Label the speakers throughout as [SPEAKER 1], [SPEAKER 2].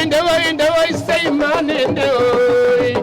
[SPEAKER 1] ndewoy say mane ndewoy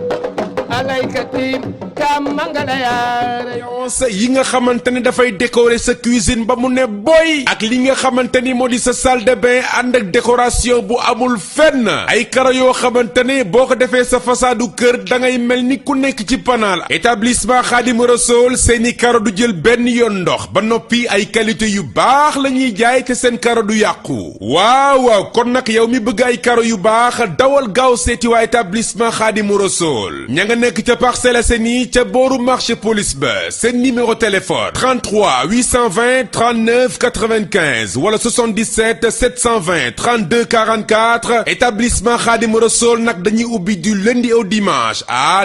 [SPEAKER 1] alaykati kam mangala yaare
[SPEAKER 2] yi nga xamante ne dafay décorer sa cuisine ba mu ne boy ak li nga xamante ni moo di sa salle de bain ànd ak décoration bu amul fenn ay karo yoo xamante ne boo ko defee sa façadu kër da ngay mel ni ku nekk ci panaal établissement Khadim Rassoul seeni karo du jël benn yoon ndox ba noppi ay qualité yu baax la ñuy jaay te seen karo du yàqu waaw kon nag yow mi bëgg ay karo yu baax dawal gaaw seeti waa établissement Khadim Rassoul ña nga nekk ca Parcelles Assainies ca booru marché police ba seen numéro téléphone 33 820 39 95 wala 77 720 32 44 établissement Khadim Rassoul nag dañuy ubbi du lundi au dimanche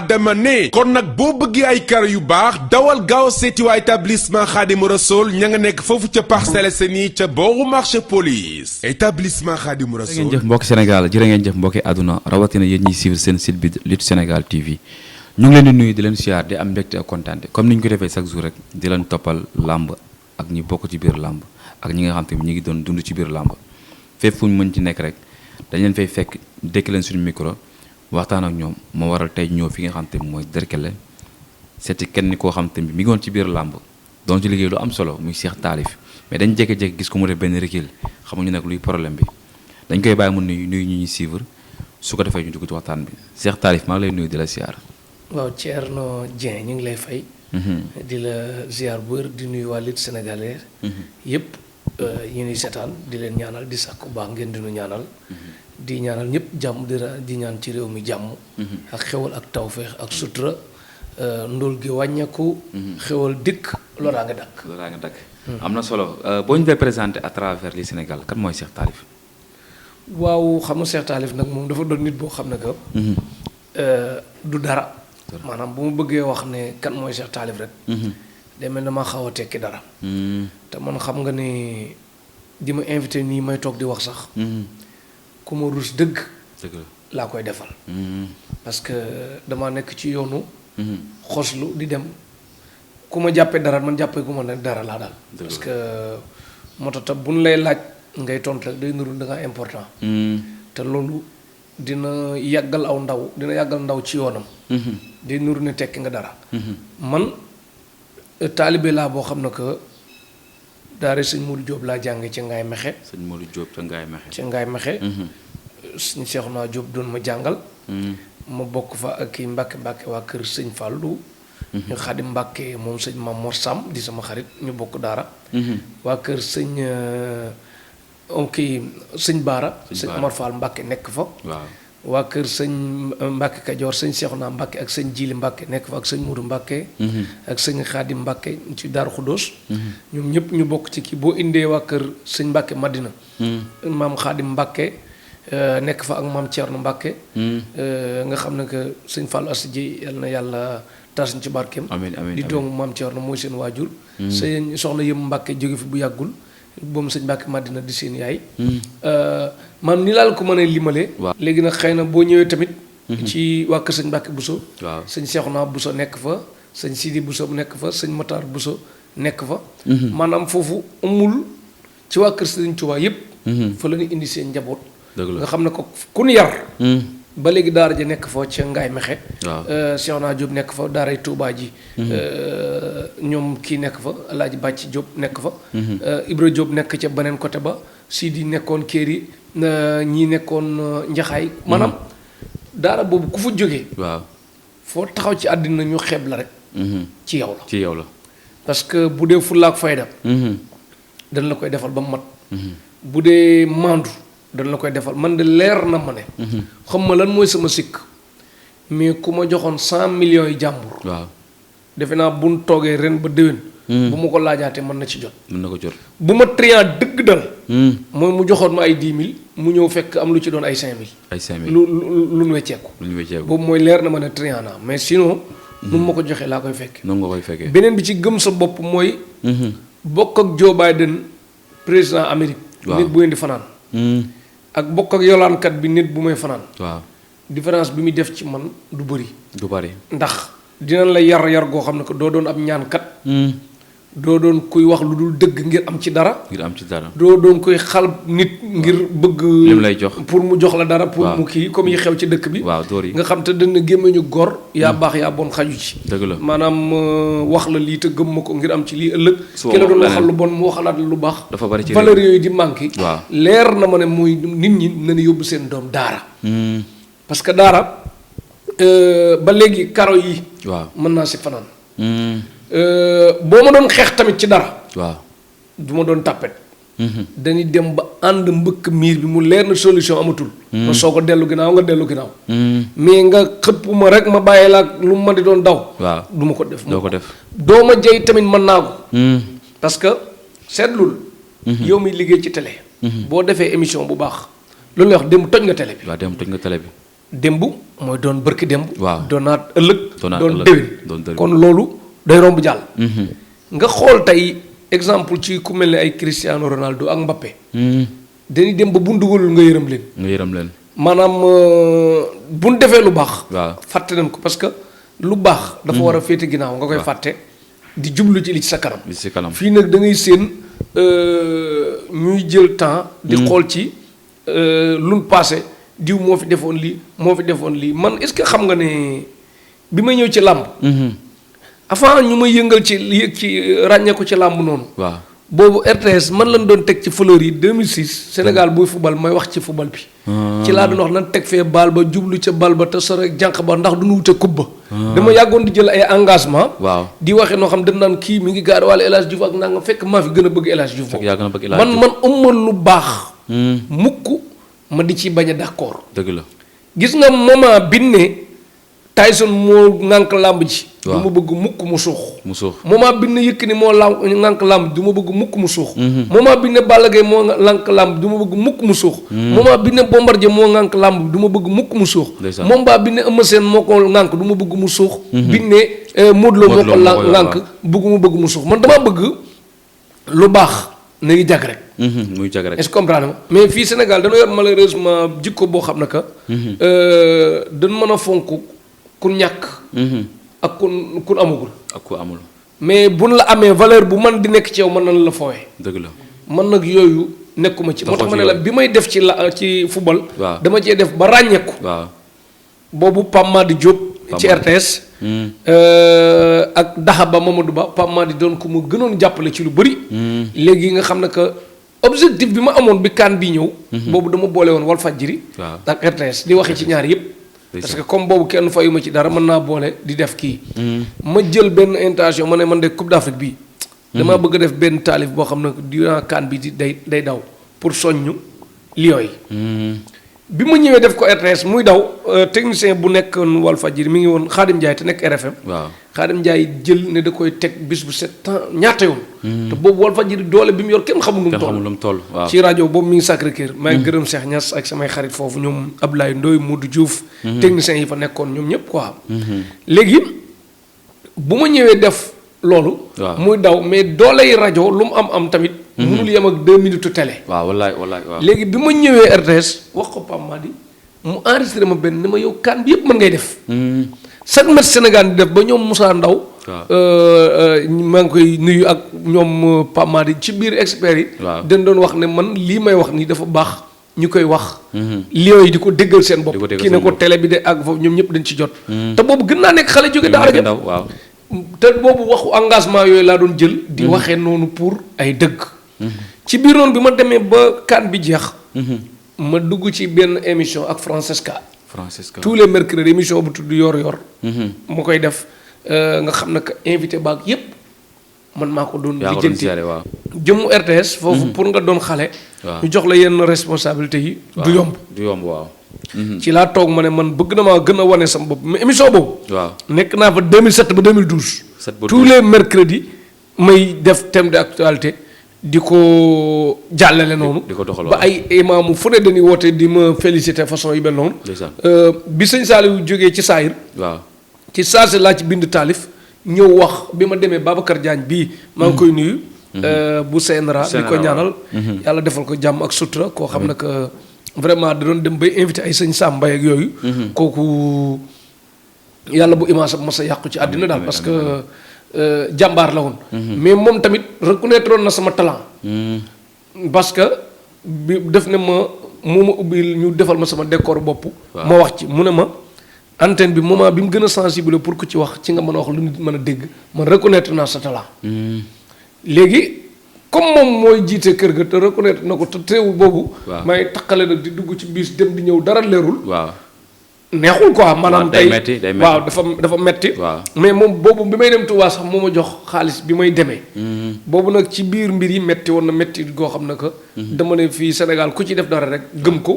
[SPEAKER 2] dama ne kon nag boo bëggee ay karo yu baax dawal gaaw seeti waa établissement Khadim Rassoul ña nga nekk foofu ca Parcelles Assainies ca booru marché police établissement Khadim Rassoul.
[SPEAKER 3] jërë ngeen jëf mbokki Sénégal jërë ngeen jëf mbokki àdduna rawatina yéen ñiy suivre seen site bi Lutte Sénégal TV. ñu ngi leen di nuyu di leen siyaar di am mbégte ak kontaan comme ni ñu ko defee chaque jour rek di leen toppal làmb ak ñi bokk ci biir làmb ak ñi nga xam te ni ñu ngi doon dund ci biir làmb fépp fu ñu mën ci nekk rek dañ leen fay fekk dékk leen suñu micro waxtaan ak ñoom moo waral tey ñëw fi nga xam te mooy Derklé seeti kenn koo xam te mi ngi woon ci biir làmb doon ci liggéey lu am solo muy Cheikh Talif mais dañ jékki-jékki gis ko mu def benn recul xamuñu nag luy problème bi dañ koy bàyyi mu nuyu ñu ñuy suivre su ko defee ñu dugg ci waxtaan bi Cheikh Talif maa ngi lay nuyu di la siyaar.
[SPEAKER 4] waaw Thierno Dieng ñu ngi lay fay. di la ziar bu wér di nuyu waa Lutte Sénégalaise yëpp ñu nuy seetaan di leen ñaanal di sàkku baax ngeen di nu ñaanal. di ñaanal ñëpp jàmm di ñaan ci réew mi jàmm. ak xewal ak tawféex ak sutura ndóol gi wàññeeku. xewal dikk loraa nga dakk.
[SPEAKER 3] loraa nga dakk. am na solo boo ñu dee présenté à travers li Sénégal kan mooy Cheikh Talif.
[SPEAKER 4] waaw xam nga Cheikh Talif nag moom dafa doon nit boo xam ne que. du dara. maanaam bu ma bëggee wax ne kan mooy Cheikh Talif rek. day mel ne maa xaw a tekki dara. te man xam nga ne di ma invité nii may toog di wax sax. ku ma rus dëgg. laa koy defal. parce que dama nekk ci yoonu. xoslu di dem ku ma jàppee dara man jàppee ku ma ne dara laa daal. parce que moo tax bu ñu lay laaj ngay tontu rek day nuru da ngaa important. te loolu. dina yàggal ndaw ci yoonam. di nuru ne tekki nga dara. man taalibe laa boo xam ne que daara sëñ Modou Diop laa jànge ca Ngaye Mexe.
[SPEAKER 3] sëñ Modou Diop ca Ngaye Mexe.
[SPEAKER 4] ca Ngaye Mexe. sëñ Cheikhouna Diop doon ma jàngal. ma bokk fa ak kii Mbàkke waa kër sëñ Fallou. ñu Xaadim Mbàkke moom sëñ Mame Mor Sam di sama xarit ñu bokk daara. waa kër sëñ. sëñ Baara. sëñ Omar Fall Mbàkke nekk fa.
[SPEAKER 3] waaw
[SPEAKER 4] waa kër sëñ Mbàkke Kajoor sëñ Cheikhouna Mbàkke ak sëñ Jili Mbàkke nekk fa ak sëñ Moudou Mbàkke. ak sëñ Xaadim Mbàkke ci Daaru Xudóos. ñoom ñëpp ñu bokk ci kii boo indee waa kër sëñ Mbàkke Madina. maam Xaadim Mbàkke nekk fa ak maam Thierno Mbàkke. nga xam ne que sëñ Fallou Assa Dieye yal na yàlla tas ci barkeem.
[SPEAKER 3] amiin
[SPEAKER 4] di doomu maam Thierno mooy seen waajur. sëñ soxna yëm Mbàkke jóge fi bu yàggul. boobu sëñ Mbàkke Madina di seen yaay. maam ni laal ko mën a limale. léegi nag xëy na boo ñëwee tamit. ci waa kër sëñ Mbàkke Bousso.
[SPEAKER 3] waaw sëñ
[SPEAKER 4] Cheikhouna Bousso nekk fa sëñ Sidi Bousso nekk fa sëñ Matar Bousso nekk fa. maanaam foofu amul ci waa kër sëñ Tuubaa yépp fa la ñu indi seen njaboot. nga xam ne ko ku ñu yar. ba léegi daara ji nekk fa ca Ngaye Mexe. waaw Cheikhouna Diop nekk fa daaray Touba ji. ñoom kii nekk fa El Hadj Bàcc Diop nekk fa. Ibra Diop nekk ca beneen côté ba Sidi nekkoon Kéri ñii nekkoon Njaxaay. maanaam daara boobu ku fa jógee.
[SPEAKER 3] waaw
[SPEAKER 4] foo taxaw ci àddina ñu xeeb la rek. ci yow la
[SPEAKER 3] ci yow la.
[SPEAKER 4] parce que bu dee fulla ak fayda. dañ la koy defal ba mu mat. bu dee maandu. dañ la koy defal man de leer na ma ne. xam ma lan mooy sama sikk mais ku ma joxoon 100 millions yi jàmbur.
[SPEAKER 3] waaw
[SPEAKER 4] defe naa bu ñu toogee ren ba déwén. bu ma ko laajaatee mën na ci jot.
[SPEAKER 3] mën na ko jot
[SPEAKER 4] bu ma triant dëgg dal. mooy mu joxoon ma ay 10 000 mu ñëw fekk am lu ci doon ay 5 000.
[SPEAKER 3] ay 5 000
[SPEAKER 4] lu nu wecceeku. boobu mooy leer na ma ne triant naa mais sinon. nu ma ko joxee laa koy fekkee.
[SPEAKER 3] noonu nga koy fekkee.
[SPEAKER 4] beneen bi ci gëm sa bopp mooy. bokk ak Joe Biden président Amérique.
[SPEAKER 3] waaw
[SPEAKER 4] nit bu ngeen di fanaan. ak bokk ak yolaankat bi nit bu may fanaan.
[SPEAKER 3] waaw
[SPEAKER 4] différence bi muy def ci man du bëri.
[SPEAKER 3] du bëri
[SPEAKER 4] ndax dinañ la yar goo xam ne que doo doon ab ñaankat. doo doon kuy wax lu dul dëgg ngir am ci dara. doo doon kuy xal nit ngir bëgg.
[SPEAKER 3] lim lay jox
[SPEAKER 4] pour mu jox la dara. pour mu kii comme yi xew ci dëkk bi.
[SPEAKER 3] waaw dóor yi
[SPEAKER 4] nga xam te dana gémmeñu gor. yaa baax yaa bon xaju ci.
[SPEAKER 3] dëgg la
[SPEAKER 4] maanaam wax la lii te gëm ma ko ngir am ci lii ëllëg. ki la doon waxal lu bon mu waxalaat la lu baax.
[SPEAKER 3] dafa bari ci
[SPEAKER 4] valeur yooyu di manqué.
[SPEAKER 3] waaw
[SPEAKER 4] leer na ma ne muy nit ñi nañu yóbbu seen doom daara. parce que daara ba léegi karo yi.
[SPEAKER 3] waaw
[SPEAKER 4] mën naa si fanaan. boo ma doon xeex tamit ci dara.
[SPEAKER 3] waaw
[SPEAKER 4] du ma doon tàppet. dañuy dem ba ànd mbëkk miir bi mu leer na solution amatul. ma soo ko dellu ginnaaw nga dellu ginnaaw. mais nga xëpp ma rek ma bàyyi la ak lu ma di doon daw.
[SPEAKER 3] waaw
[SPEAKER 4] du ma ko def.
[SPEAKER 3] doo ko def
[SPEAKER 4] doo ma jey tamit mën naa ko. parce que seetlul. yow mi liggéey ci télé. boo defee émission bu baax. loolu la wax démb toj nga télé bi.
[SPEAKER 3] waaw démb toj nga télé bi.
[SPEAKER 4] démb mooy doon bërki démb.
[SPEAKER 3] waaw
[SPEAKER 4] doonaat ëllëg. doon
[SPEAKER 3] déwén
[SPEAKER 4] kon loolu day romb jàll. nga xool tey exemple ci ku mel ne ay Cristiano Ronaldo ak Mbappé. dañuy dem ba bu ñu dugalul nga yërëm leen.
[SPEAKER 3] nga yërëm leen.
[SPEAKER 4] maanaam bu ñu defee lu baax.
[SPEAKER 3] waaw
[SPEAKER 4] fàtte nañ ko parce que lu baax. dafa war a féete ginnaaw nga koy fàtte. di jublu ci li ci sa kanam.
[SPEAKER 3] li ci kanam
[SPEAKER 4] fii nag da ngay séen ñuy jël temps. di xool ci luñ passé diw moo fi defoon lii man est-ce que xam nga ne bi ma ñëw ci làmb. avant ñu may yëngal ci yëg ci ràññee ko ci làmb noonu.
[SPEAKER 3] waaw
[SPEAKER 4] boobu RTS man lañ doon teg ci fleur yi 2006 Sénégal buy football may wax ci football bi. ci laa doon wax nan teg fee baal ba jublu ca bal ba te sore rek jànq ba ndax du nu wute coupe ba. dama yàggoon di jël ay engagement.
[SPEAKER 3] waaw
[SPEAKER 4] di waxee noo xam dañ naan kii mi ngi gaar wàlla El Hadj Diouf ak nangam fekk maa fi gën a bëgg El Hadj Diouf. man ëmmal lu baax. mukk ma di ci bañ a d'accord.
[SPEAKER 3] dëgg la
[SPEAKER 4] gis nga moment bi ne Tyson moo ŋànk làmb ji.
[SPEAKER 3] waaw
[SPEAKER 4] du ma bëgg mukk mu suux.
[SPEAKER 3] moment
[SPEAKER 4] bi ne Yékini moo ŋànk làmb du ma bëgg mukk mu suux. moment bi ne Balla Gaye moo ŋànk làmb du ma bëgg mukk mu suux. moment bi ne Bombardier moo ŋànk làmb du ma bëgg mukk mu suux. moment bi ne Eumeu Sène moo ko ŋànk du ma bëgg mu suux. bi ne Modou Lo moo ko ŋànk bëgg mu suux man damaa bëgg lu baax na ngi jag rek.
[SPEAKER 3] muy jag rek
[SPEAKER 4] est-ce que comprendre mais fii Sénégal dañoo yor malheureusement jikko boo xam ne que. dañ mën a fonk ku ñàkk. ak ku amagul.
[SPEAKER 3] ak ku amul.
[SPEAKER 4] mais buñ la amee valeur bu man di nekk ci yow mën na la fooyee.
[SPEAKER 3] dëgg la
[SPEAKER 4] man nag yooyu nekkuma ci. moo tax ma ne la bi may def ci football.
[SPEAKER 3] waaw
[SPEAKER 4] dama cee def ba ràññeeku.
[SPEAKER 3] waaw
[SPEAKER 4] boobu Pape Madi Diop. ci RTS. ak Daxaba Mamadou Ba Pape Madi doon ku mu gënoon jàppale ci lu bëri. léegi nga xam ne que objectif bi ma amoon bi kaan bi ñëw. boobu dama boole woon Walfadjri.
[SPEAKER 3] waaw
[SPEAKER 4] ak RTS di waxee ci ñaar yëpp. parce que comme boobu kenn fayuma ci dara mën naa boole di def kii. ma jël benn intention ma ne man de Coupe d'Afrique bii. damaa bëgg a def benn taalif boo xam ne durant kaan bi day daw pour soññu Lions yi. bi ma ñëwee def ko RTS muy daw technicien bu nekk Walfadjri mi ngi woon Khadim Ndiaye te nekk RFM.
[SPEAKER 3] waaw
[SPEAKER 4] Khadim Ndiaye jël ne da koy teg bis bu set temps ñaata yoon. te boobu Walfadjri doole bi mu yor kenn xamul nu mu toll.
[SPEAKER 3] waaw
[SPEAKER 4] ci rajo boobu mi ngi Sacré-Cœur. maa ngi gërëm Cheikh Niass ak samay xarit foofu ñoom Abdoulaye Ndoye Modou Diouf. techniciens yi fa nekkoon ñoom ñëpp quoi. léegi bu ma ñëwee def loolu. muy daw mais dooley rajo lu mu am tamit. mënul yem ak 2 minutes télé.
[SPEAKER 3] waaw wallaay waaw.
[SPEAKER 4] léegi bi ma ñëwee RTS wax ko Pape Madi mu enregistré ma benn ni ma yow kaan bi yëpp mën ngay def. chaque match Sénégal di def ba ñoom Moussa Ndaw maa ngi koy nuyu ak ñoom Pape Madi ci biir experts yi. dañ doon wax ne man lii may wax nii dafa baax ñu koy wax. Lions yi di ko déggal seen bopp. kii ne ko télé bi de ak foofu ñoom ñëpp dañ ci jot. te boobu gën naa nekk xale jóge daara ja
[SPEAKER 3] waaw.
[SPEAKER 4] te boobu waxu engagement yooyu laa doon jël. di waxee noonu pour ay dëgg. ci biir noonu bi ma demee ba kaan bi jeex. ma dugg ci benn émission ak Francesca. tous les mercredis émission bu tudd yor-yor. ma koy def nga xam ne que invité baag yépp man maa ko doon. lijjanti jëmmu RTS. foofu pour nga doon xale. ñu jox la yenn responsabilité yi. du yomb
[SPEAKER 3] waaw.
[SPEAKER 4] ci laa toog ma ne man bëgg na maa gën a wane sama bopp mais émission boobu.
[SPEAKER 3] waaw
[SPEAKER 4] nekk naa fa 2007 ba 2012. tous les mercredis may def thème d'actualité. di ko jàllale noonu.
[SPEAKER 3] di ko doxal
[SPEAKER 4] ba ay imaamu fu ne dañuy woote di ma féliciter façon yu mel noonu. bi sëñ Saliou jógee ci saayir.
[SPEAKER 3] waaw
[SPEAKER 4] ci saasi laa ci bind taalif ñëw wax bi ma demee Babacar Diagne bii. maa ngi koy nuyu. bu CNRA di ko ñaanal. yàlla defal ko jàmm ak sutura koo xam ne que vraiment da doon dem bay invité ay sëñ Sam Mbaye ak yooyu. kooku yàlla bu image am mos a yàqu ci àddina daal parce que. jàmbaar la woon. mais moom tamit reconnaître woon na sama talent. parce que bi def ne ma moo ma ubbi ñu defal ma sama décor bopp. ma wax ci mu ne ma antenne bi moment bi mu gën a sensible pour ku ci wax ci nga mën a wax lu nit mën a dégg man reconnaître naa sa talent. léegi comme moom mooy jiite kër ga te reconnaître na ko te teewul boobu. may taqale nag di dugg ci biis dem di ñëw dara leerul. neexul quoi maanaam tey waaw dafa metti mais moom boobu bi may dem Touba sax moo ma jox xaalis bi may demee. boobu nag ci biir mbir yi metti woon na metti goo xam ne que. dama ne fii Sénégal ku ci def dara rek gëm ko.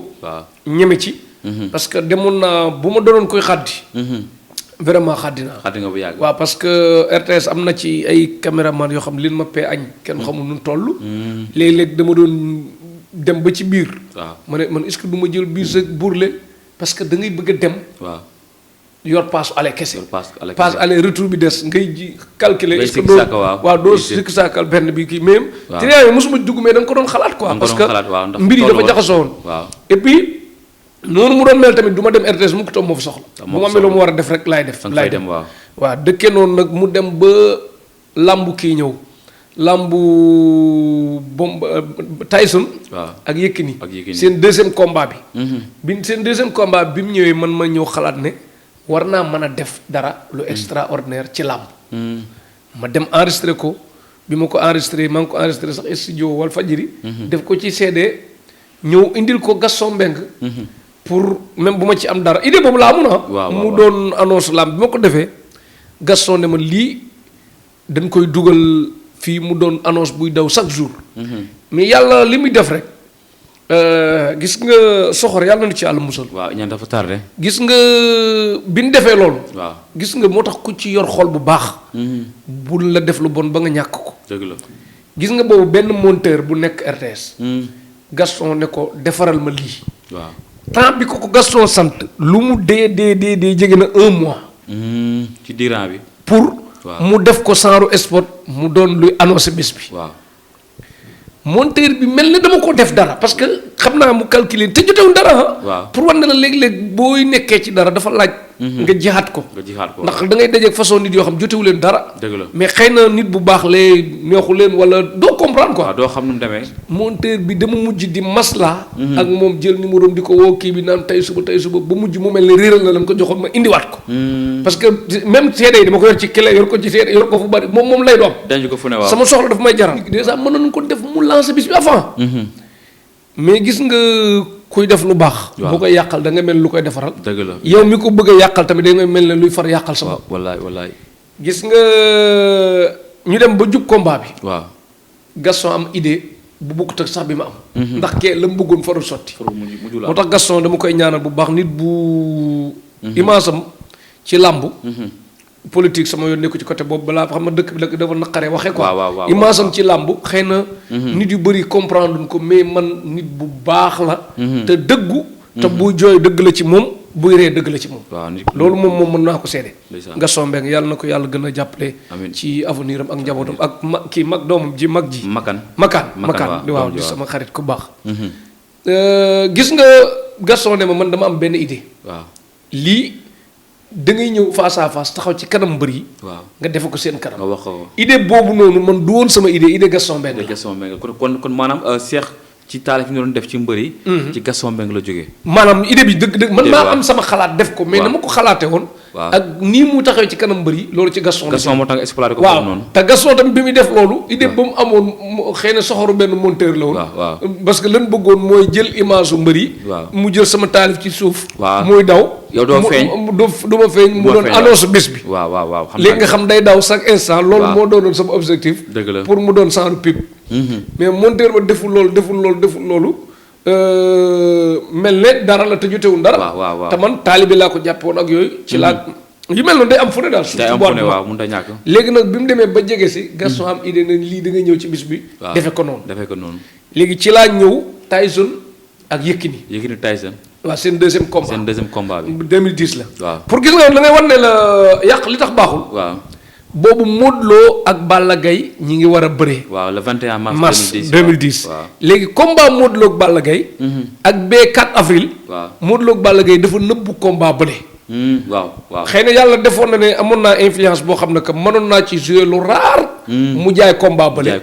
[SPEAKER 4] ñeme ci. parce que demoon naa bu ma doonoon koy xaddi. vraiment xaddi naa.
[SPEAKER 3] xaddi nga bu yàgg.
[SPEAKER 4] waaw parce que RTS am na ci ay caméraman yoo xam ne li ma pee añ. kenn xamul nu toll. léeg-léeg dama doon dem ba ci biir. ma ne man est-ce que du ma jël biir sa burle. parce que da ngay bëgg a dem. yor passe aller kese. passe aller retour bi des ngay ji calculer. est-ce que doo sikk saakal benn bi kii même. te yaay mosuma dugg mais da nga ko doon xalaat quoi. parce que mbir yi dafa jaxasoo woon. et puis noonu mu doon mel tamit du ma dem RTS mu ko toog moo fa soxla. bu ma amee lu mu war a def rek laay def. laay dem waaw dëkkee noonu nag mu dem ba làmbu kii ñëw. lambu bomb Tyson. ak Yékini seen deuxième combat bi. Seen deuxième combat bi mu ñëwee man ma ñëw xalaat ne war naa mën a def dara lu extraordinaire ci làmb. ma dem enregistré ko bi ma ko enregistré maa ngi ko enregistré sax studio Walfadjri. def ko ci CD ñëw indil ko Gaston Mbengue. pour même bu ma ci am dara idée boobu laa mun a. mu doon annonce làmb bi ma ko defee Gaston ne ma lii dañ koy dugal. fii mu doon annonce buy daw chaque jour. mais yàlla li muy def rek gis nga soxor yàlla na ci yàlla musal.
[SPEAKER 3] ñaan dafa tardé.
[SPEAKER 4] gis nga bi ñu defee loolu. gis nga moo tax ku ci yor xol bu baax. bul la def lu bon ba nga ñàkk ko.
[SPEAKER 3] dëgg la
[SPEAKER 4] gis nga boobu benn monteur bu nekk RTS. Gaston ne ko defaral ma lii. temps bi ko Gaston sant. lu mu dee jege na 1 mois.
[SPEAKER 3] ci diiran bi.
[SPEAKER 4] pour. mu def ko genre sport mu doon luy annoncé bés bi. monteur bi mel na dama ko def dara parce que xam naa mu calculer te jotewul dara. pour war na la léeg-léeg booy nekkee ci dara dafa laaj. nga jihaat ko. ndax da ngay dajeeg façon nit yoo xam jotewu leen dara.
[SPEAKER 3] dëgg la
[SPEAKER 4] mais xëy na nit bu baax lee neexu leen wala doo comprendre quoi.
[SPEAKER 3] doo xam nu mu demee.
[SPEAKER 4] monteur bi dama mujj di masla ak moom jël numéro di ko woo kii bi naan tey suba ba mujj mu mel ne réeral na la ko joxoon ma indiwaat ko. parce que même CD yi dama ko yor ci clé yor ko ci CD yor ko fu bari moom lay doon.
[SPEAKER 3] denc ko fu ne waaw
[SPEAKER 4] sama soxla dafa may jaral. déjà mën nañu ko def mu lancer bis bi avant. mais gis nga kuy def lu baax. boo koy yàqal da nga mel lu koy defaral.
[SPEAKER 3] dëgg la
[SPEAKER 4] yow mi ko bëgg a yàqal tamit da nga mel ne luy far yàqal sama.
[SPEAKER 3] wallaay.
[SPEAKER 4] gis nga ñu dem ba jub combat bi. Gaston am idée bu bokkut ak sax bi ma am. ndax kee la mu bëggoon farul sotti. moo tax Gaston dama koy ñaanal bu baax nit bu. imaasam ci làmb. politique sama yoon nekku ci côté boobu balaa xam nga dëkk bi dafa naqaree waxee quoi. imaasam ci làmb xëy na. nit yu bëri comprendre duñ ko mais man nit bu baax la. te dëggu. te buy jooy dëgg la ci moom buy ree dëgg la ci moom. loolu moom mën naa ko seede. Gaston Mbengue yàlla na ko yàlla gën a jàppale. ci avenir am ak njabootam ak mag doomam ji mag ji. makaan waaw di sama xarit ku baax. gis nga Gaston ne man dama am benn idée. lii. da ngay ñëw face à face taxaw ci kanam mbër yi. nga defe ko seen kanam. nga wax ko idée boobu noonu man du woon sama idée Gaston Mbengue la.
[SPEAKER 3] kon maanaam Cheikh ci taalif yi nga doon def ci mbër yi. ci Gaston Mbengue la jógee.
[SPEAKER 4] maanaam idée bi dëgg man maa am sama xalaat def ko mais na ma ko xalaate woon. ak nii mu taxaw ci kanam mbër yi loolu ci Gaston
[SPEAKER 3] moo tax nga exploité ko foofu noonu.
[SPEAKER 4] te Gaston tamit bi muy def loolu. idée ba mu amoon xëy na soxoru benn monteur la woon. parce que lan bëggoon mooy jël image su mbër yi. mu jël sama taalif ci suuf. muy daw.
[SPEAKER 3] yow doo feeñ
[SPEAKER 4] du ma feeñ mu doon annonce bés bi.
[SPEAKER 3] waaw
[SPEAKER 4] léegi nga xam day daw chaque instant. loolu moo doonoon sama objectif.
[SPEAKER 3] dëgg la
[SPEAKER 4] pour mu doon sans pub. mais monteur ba deful loolu. mel ne dara la te jotewul dara. te man taalibe laa ko jàppoon ak yooyu. ci laa yu mel noonu day am fu ne daal.
[SPEAKER 3] day am fu ne waaw mënut a ñàkk.
[SPEAKER 4] léegi nag bi mu demee ba jege si. Gaston am idée na lii da nga ñëw ci bis bi. defe ko noonu. léegi ci laa ñëw Tyson ak Yékini
[SPEAKER 3] Tyson.
[SPEAKER 4] waaw seen deuxième
[SPEAKER 3] combat bi
[SPEAKER 4] 2010 la.
[SPEAKER 3] waaw pour
[SPEAKER 4] gis nga da ngay wan ne la yàq li tax baaxul. boobu Modou Lo ak Balla Gaye ñi ngi war a bëree.
[SPEAKER 3] le 21 mars
[SPEAKER 4] 2010. léegi combat Modou Lo ak Balla Gaye. ak B4 avril. Modou Lo ak Balla Gaye dafa nëbbu combat bële.
[SPEAKER 3] waaw.
[SPEAKER 4] xëy na yàlla defoon na ne amoon naa influence boo xam ne que mënoon naa ci jouer lu rare. mu jaay combat bële.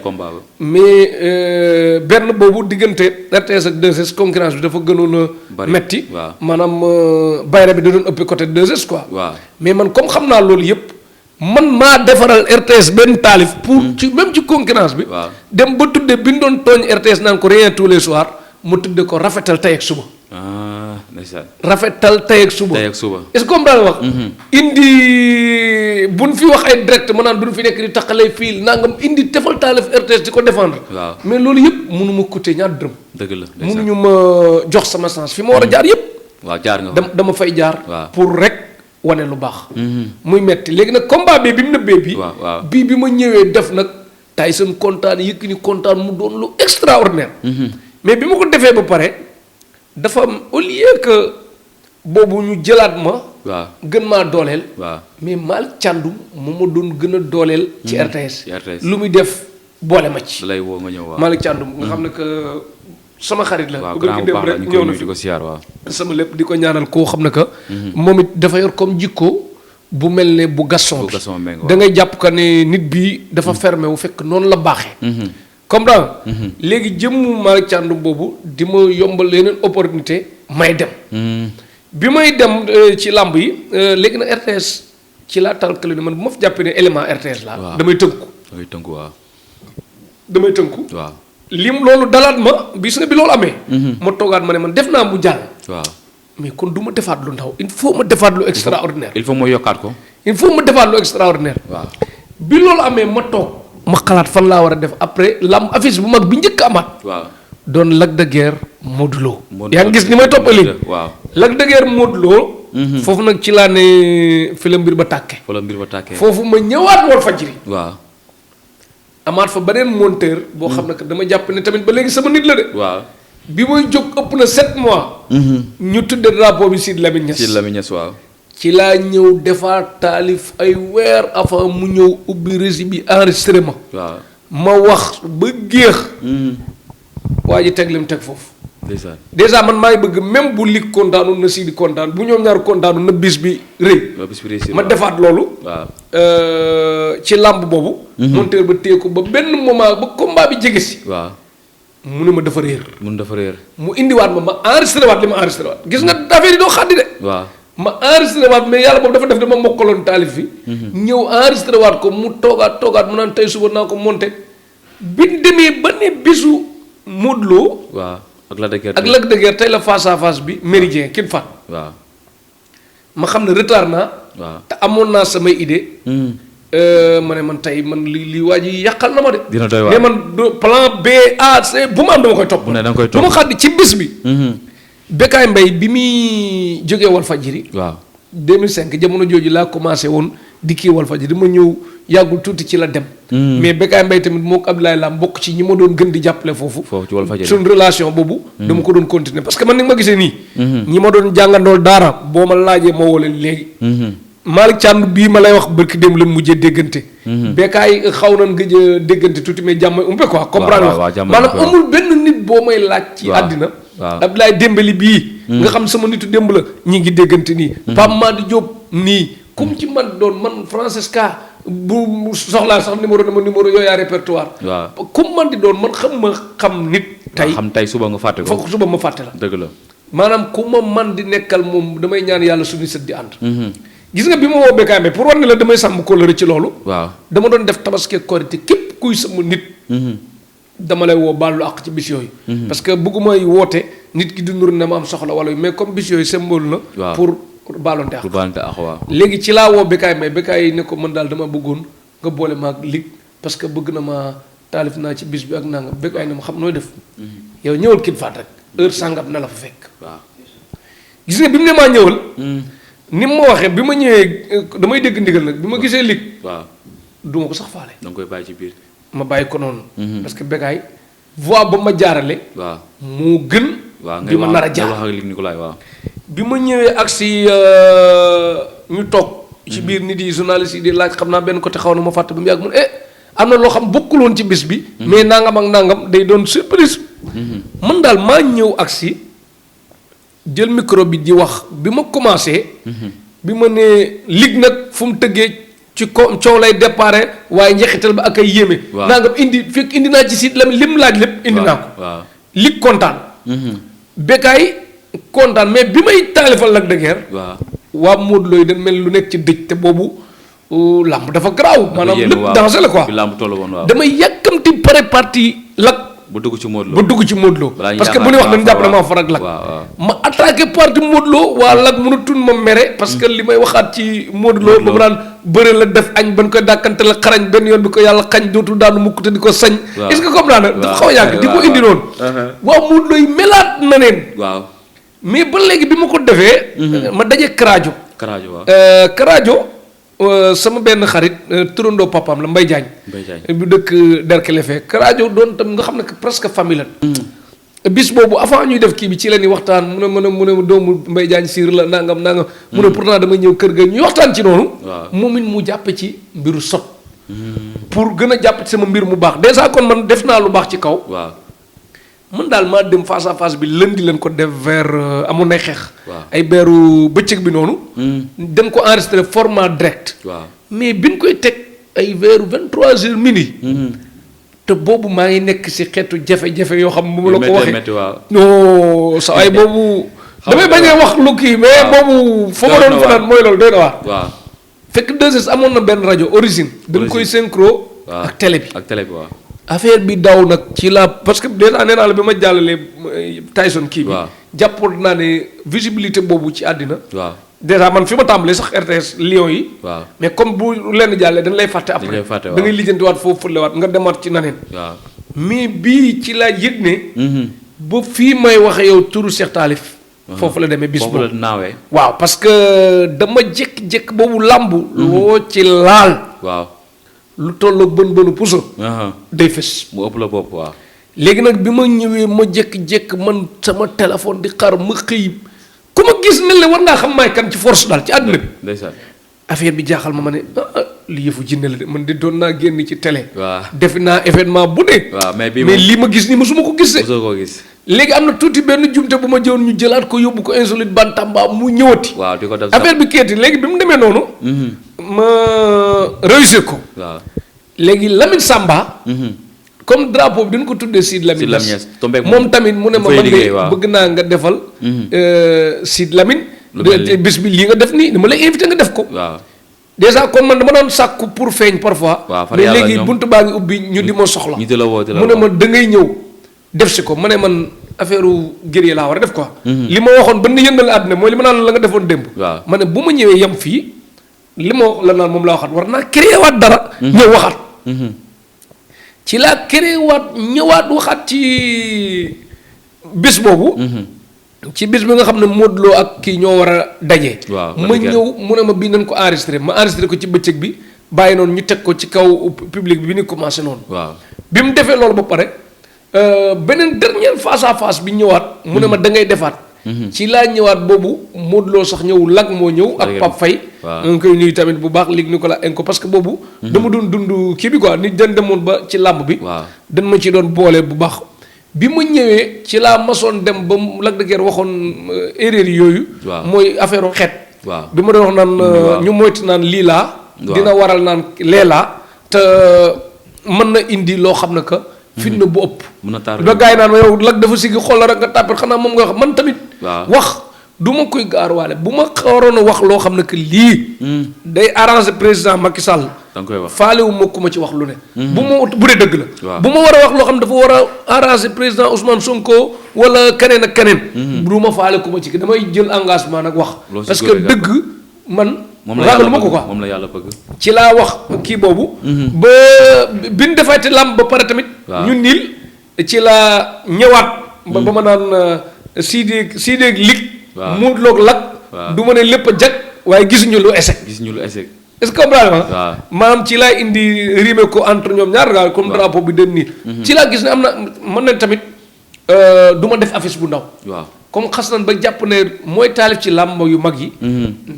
[SPEAKER 4] mais benn boobu diggante RTS ak 2S concurrence bi dafa gënoon a metti. maanaam bayra bi da doon ëppee côté 2S quoi. mais man comme xam naa loolu yëpp. man maa defaral RTS benn taalif pour ci même ci concurrence bi. dem ba tudde bi ñu doon tooñ RTS naan ko rien tous les soirs mu tudde ko rafetal tey ak suba. rafetal tey ak suba. est-ce que comme daal wax. indi buñ fi wax ay direct ma naan duñ fi nekk di taqalee fii nangam indi defal taalif RTS di ko défendre. mais loolu yëpp mënu ma coûter ñaar dërëm.
[SPEAKER 3] dëgg la
[SPEAKER 4] mënuñu ma jox sama sens fi ma war a jaar yëpp.
[SPEAKER 3] jaar nga
[SPEAKER 4] dama fay jaar. pour rek. wane lu baax. muy metti léegi nag combat bi mu nëbbee bii bi ma ñëwee def nag Tyson kontaan Yékini kontaan mu doon lu extraordinaire. mais bi ma ko defee ba pare dafa am au lieu que boobu ñu jëlaat ma. gën maa dooleel. mais Malick Thiandoum moo ma doon gën a dooleel. ci RTS. lu muy def boole ma ci.
[SPEAKER 3] lay woo nga ñëw waaw
[SPEAKER 4] Malick Thiandoum nga xam ne que. sama xarit la ku bëgg dem rek ñëw na fi sama lépp di ko ñaanal koo xam ne que moom it dafa yor comme jikko bu mel ne bu Gaston bi da ngay jàpp que ne nit bi dafa fermé wu fekk noonu la baaxee comme daal léegi jëmmu Malick Thiandoum boobu di ma yombal yeneen opportunité may dem bi may dem ci làmb yi léegi nag RTS ci laa talkale ne man bu ma fi jàppee ne élément RTS la damay tënku damay tënku lim loolu dalaat ma bis nga bi loolu amee. ma toogaat ma ne man def naa mu jàll. mais kon du ma defaat lu ndaw il faut ma defaat lu extraordinaire.
[SPEAKER 3] il faut ma yokkaat ko.
[SPEAKER 4] il faut ma defaat lu extraordinaire. bi loolu amee ma toog. ma xalaat fan laa war a def après lam affiche bu mag bi njëkk a amaat. doon Lac de Guiers Modou Lo. yaa ngi gis ni may toppali. Lac de Guiers Modou Lo. foofu nag ci laa ne fi la mbir ba tàkkee. foofu ma ñëwaat Walfadjri. amaat fa beneen monteur boo xam ne que dama jàpp ne tamit ba léegi sama nit la de. bi may jóg ëpp na 7 mois. ñu tudde drapeau bi Sidy Lamine Niass. ci laa ñëw defaat taalif ay weer avant mu ñëw ubbi régie bi enregistré ma. ma wax ba géex. waa ji teg lim teg foofu. déjà man maa ngi bëgg même bu lig kontaanu na Sidy kontaan bu ñoom ñaar kontaanu na bis bi rëy. ma defaat loolu. ci làmb boobu. monteur ba téye ko ba benn moment ba combat bi jege si. mu ne ma dafa réer. mu indiwaat ma enregistré waat li ma enregistré waat gis nga affaire yi doo xaddi de. ma enregistré waat mais yàlla boobu dafa def dama mokkaloon taalif bi. ñëw enregistré waat ko mu toogaat mu naan tey suba naa ko monté bi demee ba ne bisu Modou Lo. ak Lac de Guiers tey la face à face bi méridien kin fat ma xam ne retard naa. te amoon naa samay idée. ma ne man tey man li waa ji yàqal na ma de.
[SPEAKER 3] dina doy waar
[SPEAKER 4] mais man plan B A C bu ma am dama koy topp. du ma xaddi ci bis bi. Bécaye Mbaye bi muy jógee Walfadjri. 2005 jamono jooju laa commencé woon di kii Walfadjri ma ñëw yàggul tuuti ci la dem. mais Bécaye Mbaye tamit moo ko Abdoulaye Lam bokk ci ñi ma doon gën di jàppale foofu.
[SPEAKER 3] ci Walfadjri
[SPEAKER 4] suñ relation boobu. dama ko doon continuer parce que man ni nga ma gisee nii. ñi ma doon jàngandool daara boo ma laajee ma woo leen léegi. Malick Thiandoum bii ma lay wax barki dem lan mujjee déggante. Bécaye xaw nañ gëj a déggante tuuti mais jàmm umpe quoi. comprendre wax maanaam amul benn nit boo may laaj. ci àddina. Abdoulaye Dembélé bii. nga xam sama nitu démb la ñi ngi déggante nii. Pape Madi Diop nii. comme ci man doon man Francesca bu soxlaa sax numéro yooyu yaa répertoire. comme man di doon man xam nit. tey
[SPEAKER 3] suba nga fàtte ko
[SPEAKER 4] foog suba ma fàtte la.
[SPEAKER 3] dëgg la
[SPEAKER 4] maanaam ku ma man di nekkal moom damay ñaan yàlla suñu sët di ànd. gis nga bi ma woo Bécaye Mbaye pour war ne la damay sàmm kóllëre ci loolu. dama doon def tabaski korité képp kuy sama nit. dama lay woo baalu àq ci bis yooyu. parce que bëgguma woote nit ki di nur ne ma am soxla wala mais comme bis yooyu symbole na. pour baalonte àq. léegi ci laa woo Bécaye Mbaye Bécaye ne ko man daal dama bëggoon nga boole ma ak lig parce que bëgg na ma taalif naa ci bis bi ak nangam Bécaye ne ma xam nooy def. yow ñëwal King Fahd rek heure sangam na la fa fekk. gis nga bi mu ne maa ñëwal. ni ma waxee bi ma ñëwee damay dégg ndigal nag bi ma gisee lig. du ma ko sax faale.
[SPEAKER 3] da nga koy bàyyi ci biir.
[SPEAKER 4] ma bàyyi ko noonu. parce que Bécaye voix ba ma jaarale. moo gën. bi ma nar a jaar bi ma ñëwee ak si ñu toog. ci biir nit yi journaliste yi di laaj xam naa benn côté xaw na ma fàtte ba mu yàgg mu ne am na loo xam bokkul woon ci bis bi. mais nangam ak nangam day doon surprise. man daal maa ñëw ak si jël micro bi di wax bi ma commencé. bi ma nee lig nag fu mu tëggee ci coow lay déparé waaye njeexital ba ak ay yéeme.
[SPEAKER 3] waaw
[SPEAKER 4] naa nga indi naa ci Sidy Lamine lim laaj lépp. indi naa ko
[SPEAKER 3] waaw
[SPEAKER 4] lig kontaan. Bécaye kontaan mais bi may taalifal Lac de Guiers.
[SPEAKER 3] waaw
[SPEAKER 4] waa Modou Lo yi dañ mel lu nekk ci dëj te boobu làmb dafa garaaw. maanaam lépp dansé la quoi.
[SPEAKER 3] bi làmb toll woon waaw.
[SPEAKER 4] damay yàkkamti pare parti Lac.
[SPEAKER 3] bu dugg ci Modou Lo
[SPEAKER 4] ba dugg ci Modou Lo parce que bu ñu wax dañu jàpp ne maa far ak Lac. ma attaqué parti Modou Lo waa Lac mënatuñ ma mere. parce que li may waxaat ci Modou Lo ba mu naan bëre la def añ ba ñu koy dàkkante la xarañ benn yoon bi ko yàlla xañ dootul daanu mukk te di ko sañ. est-ce que comme naa ne dafa xaw a yàgg di ko indi noonu. waa Modou Lo yi melaat na neen.
[SPEAKER 3] waaw
[SPEAKER 4] mais ba léegi bi ma ko defee. ma daje Karajo.
[SPEAKER 3] Karajo waaw
[SPEAKER 4] Karajo sama benn xarit turandoo papaam la Mbaye Diagne.
[SPEAKER 3] Mbaye Diagne
[SPEAKER 4] bu dëkk Derklé fee Karajo doon tam nga xam ne presque famille la. bis boobu avant ñuy def kii bi ci la ñuy waxtaan mu ne doomu Mbaye Diagne siir la nangam. mu ne pourtant dama ñëw kër ga ñuy waxtaan ci noonu.
[SPEAKER 3] waaw
[SPEAKER 4] moom it mu jàppe ci mbiru sot. pour gën a jàpp ci sama mbir mu baax déjà kon man def naa lu baax ci kaw.
[SPEAKER 3] waaw
[SPEAKER 4] man daal maa dem face à face bi lundi leen ko def vers amoon nay xeex.
[SPEAKER 3] waaw
[SPEAKER 4] ay beeru bëccëg bi noonu. dañ ko enregistré format direct.
[SPEAKER 3] waaw
[SPEAKER 4] mais bi ñu koy teg ay veeru 23h minuit. te boobu maa ngi nekk si xeetu jafe-jafe yoo xam bu ma la ko waxee. non sa ay boobu. damay bañ a wax lu kii mais boobu. foo ma doon fanaan mooy loolu doy na waar.
[SPEAKER 3] waaw
[SPEAKER 4] fekk 2S amoon na benn rajo origine. dañ koy synchro. ak télé bi
[SPEAKER 3] waaw.
[SPEAKER 4] affaire bi daw nag ci la parce que déjà nee naa la bi ma jàllalee Tyson kii bi.
[SPEAKER 3] waaw
[SPEAKER 4] jàppoon naa ne visibilité boobu ci àddina.
[SPEAKER 3] waaw
[SPEAKER 4] déjà man fi ma tàmbalee sax RTS Lions yi.
[SPEAKER 3] waaw
[SPEAKER 4] mais comme bu lenn jàllee dañ lay fàtte après. da ngay lijjantiwaat foofu fëlewaat nga demaat ci naneen.
[SPEAKER 3] waaw
[SPEAKER 4] mais bii ci laa yëg ne. ba fii may waxe yow turu Cheikh Talif. foofu la demee bis boobu
[SPEAKER 3] foofu la naawee.
[SPEAKER 4] waaw parce que dama jékki-jékki boobu làmb. loo ci laal.
[SPEAKER 3] waaw.
[SPEAKER 4] lu tolloog bënu puso. day fës.
[SPEAKER 3] mu ëpp la bopp waaw.
[SPEAKER 4] léegi nag bi ma ñëwee ma jékki-jékki man sama téléphone di xar ma xëy ku ma gis mel ne war ngaa xam maay kan ci force daal ci àdduna bi.
[SPEAKER 3] ndeysaan.
[SPEAKER 4] affaire bi jaaxal ma ne li yëfu jinne la de man di doon naa génn ci télé.
[SPEAKER 3] waaw
[SPEAKER 4] def naa événement bu ne.
[SPEAKER 3] waaw mais
[SPEAKER 4] lii ma gis nii mosuma ko gis de.
[SPEAKER 3] mosoo koo gis.
[SPEAKER 4] léegi am na tuuti benn jumte bu ma jëwoon ñu jëlaat ko yóbbu ko insolite bantamba mu ñëwati.
[SPEAKER 3] waaw di ko def
[SPEAKER 4] affaire bi keeti léegi bi mu demee noonu. ma réussir ko.
[SPEAKER 3] waaw
[SPEAKER 4] léegi Lamine Samba. comme drapeau bi dañ ko tuddee Sidy Lamine Niass moom tamit mu ne ma man de bëgg naa nga defal. Sidy Lamine. bis bi lii nga def nii dama lay invité nga def ko.
[SPEAKER 3] waaw
[SPEAKER 4] déjà kon man dama doon sàkku pour feeñ parfois. mais léegi buntu baa ngi ubbi ñu di ma soxla.
[SPEAKER 3] ñu di la woo
[SPEAKER 4] mu ne ma da ngay ñëw def si ko ma ne man affaire guerrier laa war a def quoi. li ma waxoon ba ni yëndal àddina mooy li ma naan la nga defoon démb.
[SPEAKER 3] waaw ma
[SPEAKER 4] ne bu ma ñëwee yem fii li ma la naan moom laa waxaat war naa créer waat dara. ñëw waxaat. ci laa créer waat ñëwaat waxaat ci bis boobu. ci bis bi nga xam ne Modou Lo ak kii ñoo war a daje. ma ñëw mu ne ma bii nañ ko enregistré ma enregistré ko ci bëccëg bi bàyyi noonu ñu teg ko ci kaw public bi ni commencé noonu.
[SPEAKER 3] waaw
[SPEAKER 4] bi mu defee loolu ba pare beneen dernière face à face bi ñëwaat. mu ne ma da ngay defaat. ci laa ñëwaat boobu Modou Lo sax ñëw Lac moo ñëw. ak Pape Faye. waaw nga koy nuyu tamit bu baax léegi Nicolas Enko parce que boobu. dama doon dund kii bi quoi nit dañ demoon ba ci làmb bi.
[SPEAKER 3] waaw
[SPEAKER 4] dañ ma ci doon boole bu baax. bi ma ñëwee ci laa masoon dem ba Lac de Guiers waxoon erreur yooyu. mooy affaire xeet.
[SPEAKER 3] waaw
[SPEAKER 4] bi ma doon wax naan ñu moytu naan lii laa. dina waral naan lee laa. te mën na indi loo xam ne que. fitna bu ëpp.
[SPEAKER 3] mën na taar
[SPEAKER 4] ba gars yi naan ma yow Lac dafa sigi xol la rek nga tàppet xanaa moom nga wax man tamit. wax du ma koy gaaruwaale bu ma waroon a wax loo xam ne que lii. day arranger président Macky Sall.
[SPEAKER 3] da nga koy wax
[SPEAKER 4] faalewu ma ku ma ci wax lu ne. bu ma bu dee dëgg la. bu ma war a wax loo xam dafa war a arranger président Ousmane Sonko wala keneen ak keneen. du ma faale ku ma ci damay jël engagement nag wax. parce que dëgg man. ragal ma ko quoi
[SPEAKER 3] moom la yàlla bëgg.
[SPEAKER 4] ci laa wax kii boobu. ba bi ñu defaatee làmb ba pare tamit. ñu niil ci laa ñëwaat. ba ma naan Sidy lig. waaw Modou Lo ak Lac. du ma ne lépp a jag waaye gisuñu lu échec.
[SPEAKER 3] gisuñu lu échec.
[SPEAKER 4] est-ce que comprendre nga. maanaam ci laa indi rime ko entre ñoom ñaar daal comme drapeau bi dem nii. ci laa gis ne am na mën na tamit du ma def affiche bu ndaw.
[SPEAKER 3] waaw
[SPEAKER 4] comme xas nañ ba jàpp ne mooy taalif ci làmb yu mag yi.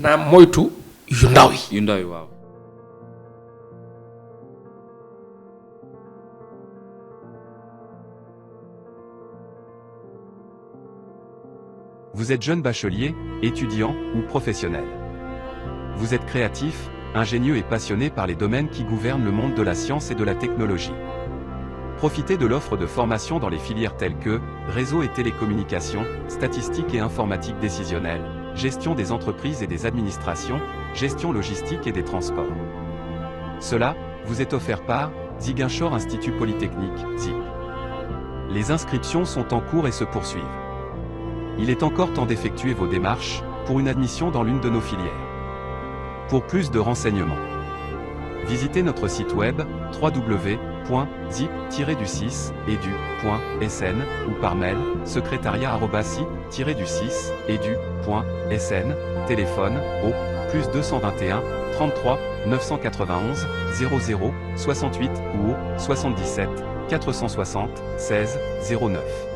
[SPEAKER 4] naa moytu yu ndaw yi.
[SPEAKER 3] yu ndaw yi waaw.
[SPEAKER 5] Vous êtes jeune bachelier, étudiant ou professionnel. Vous êtes créatif, ingénieux et passionné par les domaines qui gouvernent le monde de la science et de la technologie. Profitez de l'offre de formation dans les filières telles que réseau et télécommunications, statistiques et informatique décisionnelle, gestion des entreprises et des administrations, gestion logistique et des transports. Cela vous est offert par Ziguinchor Institut Polytechnique, ZIP. Les inscriptions sont en cours et se poursuivent. Il est encore temps d'effectuer vos démarches pour une admission dans l'une de nos filières. Pour plus de renseignements, visitez notre site web www.zip-du6edu.sn ou par mail secrétariat@zip-du6edu.sn, téléphone au +221 33 991 00 68 ou au 77 460 16 09.